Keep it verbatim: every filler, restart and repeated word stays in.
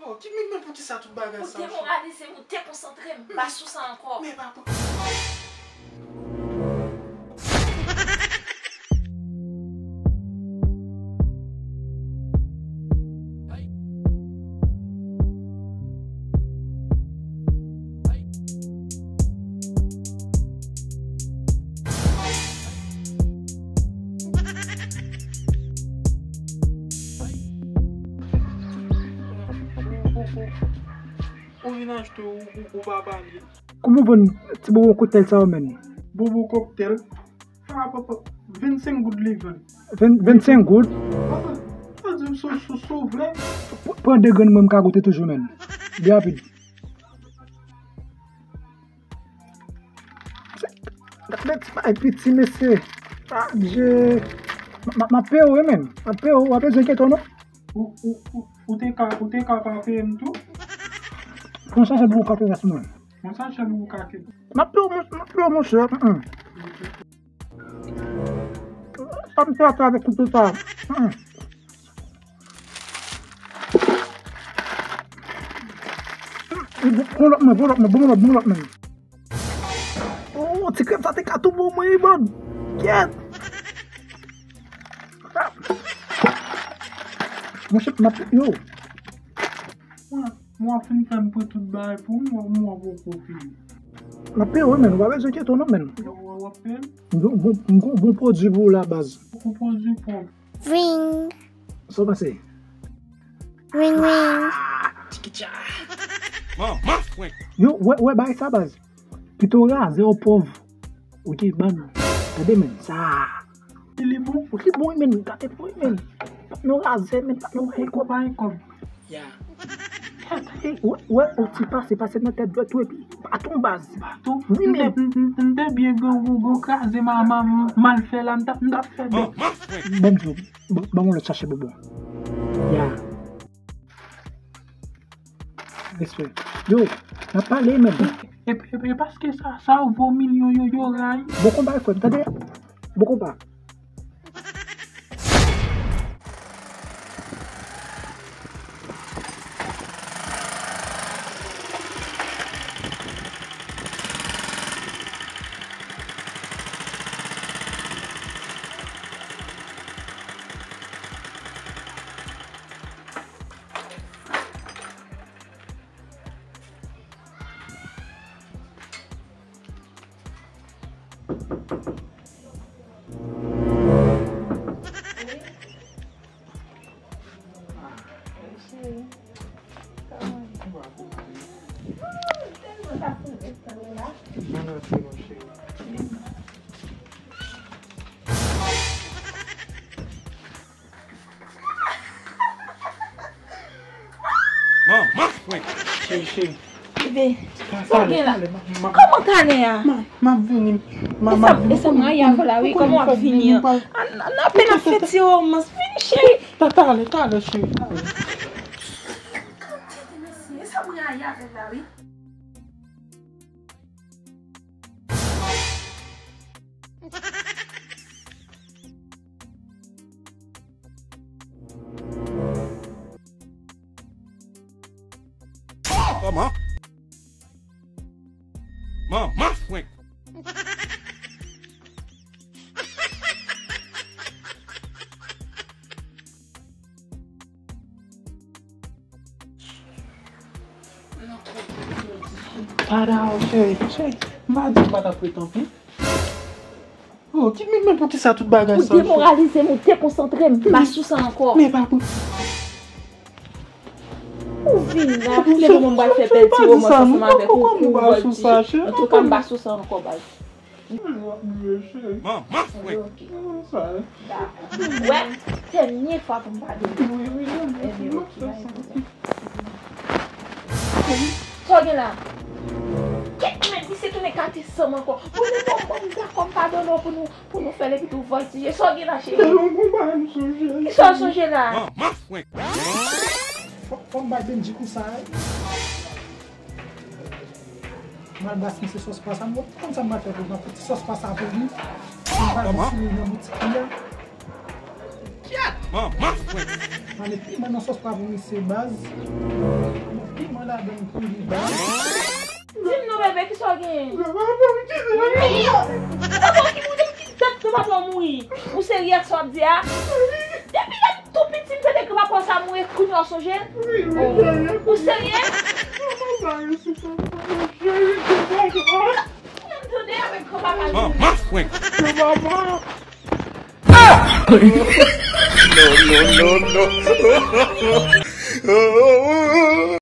Oh, ki men, men poukisa tout bagay sa? Ou demoralize m, ou dekonsantre m, m pa sou sa ankò. Men pa pou. Ou vin achte, ou, ou, ou pa pale. Kòman w vann ti bonbon koktèl sa yo, menn? Bonbon koktèl? Ah, papa, vennsenk goud li vann. Ven, vennsenk goud? Papa, sa di m sou, sou, sou vle. Pran de grenn mwen, m ka goute toujou, menn. Byen rapid. Gade ti bagay piti, mesye. Adje. M, m, m ap peye w, wi, menn. M ap peye w, w ap bezwen kento, non? Ou, ou, ou, ou te ka, ou te ka pa peye m tou? Pran sachè pou w ka peye sou mwen. Pran sachè pou w ka peye. M ap peye w, mon, m ap peye w, monchè. Mm, mm. Pa m fè afè avèk kouto sa. Mm, mm. Bon, bon lòt mwen, bon lòt mwen, bon lòt, bon lòt mwen. Oh, ti krèb sa te ka tou bon mwen, wi, bòd. Kèt. Monchè, m ap, yo. Mwen, mwen fin fè m pran tout bagay pou mwen, mwen poko fini. M ap peye w, menn, ou pa bezwen kento non, menn. Yo, w ap peye m? M gon, m gon, m gon bon pwodui pou ou la, baz. Ou pwodui pou m. Ring. Sa w panse? Ring, ring. Tikitcha. Manman frenk. Yo, wè, wè, bagay sa, baz. Pito razè w pòv. Ou te ban m. Tande, menn, sa. Li bon? Li bon, wi, menn. Gade pou wi, menn. Pa t nan razè, menn. Pa t nan wi, kòb. Ya. Tande, wè, wè, ou ti pase, pase nan tèt dwèt ou, epi baton, baz. Baton? Wi, menn. M te, m, m, m te byen gwo, gwo, gwo kraze, ma, ma, mal fè la, m t ap, m t ap fè bèk. Ban m di w, ban, ban m yon lòt sachè bonbon. Ya. Respè. Yo, n ap pale, menn. E, e, e paske sa, sa yo vo milyon, yo, yo rayi. Bon konba, frè m, tande? Bon konba. Manman frenk. Cheri, cheri. Bebe, sa w gen la? Kòman talè a? M ap vini. E sa m rayi avè w la, wi, kòman w ap vini an? N apèn ap fè ti romans. Vini, cheri. Talè, talè, cheri, talè. Kantite mesye, e sa m rayi avè l la, wi. Kòman? Manman frenk. Pada, cheri, cheri, m pa di m pa t ap ret anpil. Oh, ki men, men poukisa tout bagay sa? Ou demoralize m, ou dekonsantre m, m pa sou sa ankò. Men pa pou. Ou vin la, lè mwen m pral fè bèl ti romans ansanm avèk ou, ou vòltije. Antouka, m pa sou sa ankò, baz. Manman frenk. Ok. Wè, dènye fwa pou m padone. Ebyen, ok, pa gen pwoblèm. Sa w gen la? Kèt, men misye tounen kate san m ankò. Pou nou bon, bon, m dakò, m padone w pou nou, pou nou fè l epi tou vòltije. Sa w gen la, cheri? Ki sa w sonje la? Manman frenk. Fò, fò m bay Bendji kou sa, wi. M al bas misye sòs pasa, mwen konn sa m pral fè pou mwen, pou ti sòs pasa pou li. M pral sou li nan boutik li a. Manman frenk. Mande piman nan sòs pa pou misye baz. Piman ladan pou li baz. Di m non, bebe, kisa w genyen? Papa, ki mouri, ki dat granpapa w mouri? Ou serye ak sa w ap di a? Depi lè m tou piti, m tande granpapa w sa mouri, kounye a w sonje l? Ou serye? Mwen tande avèk granpapa. Manman frenk. No, no, no, no.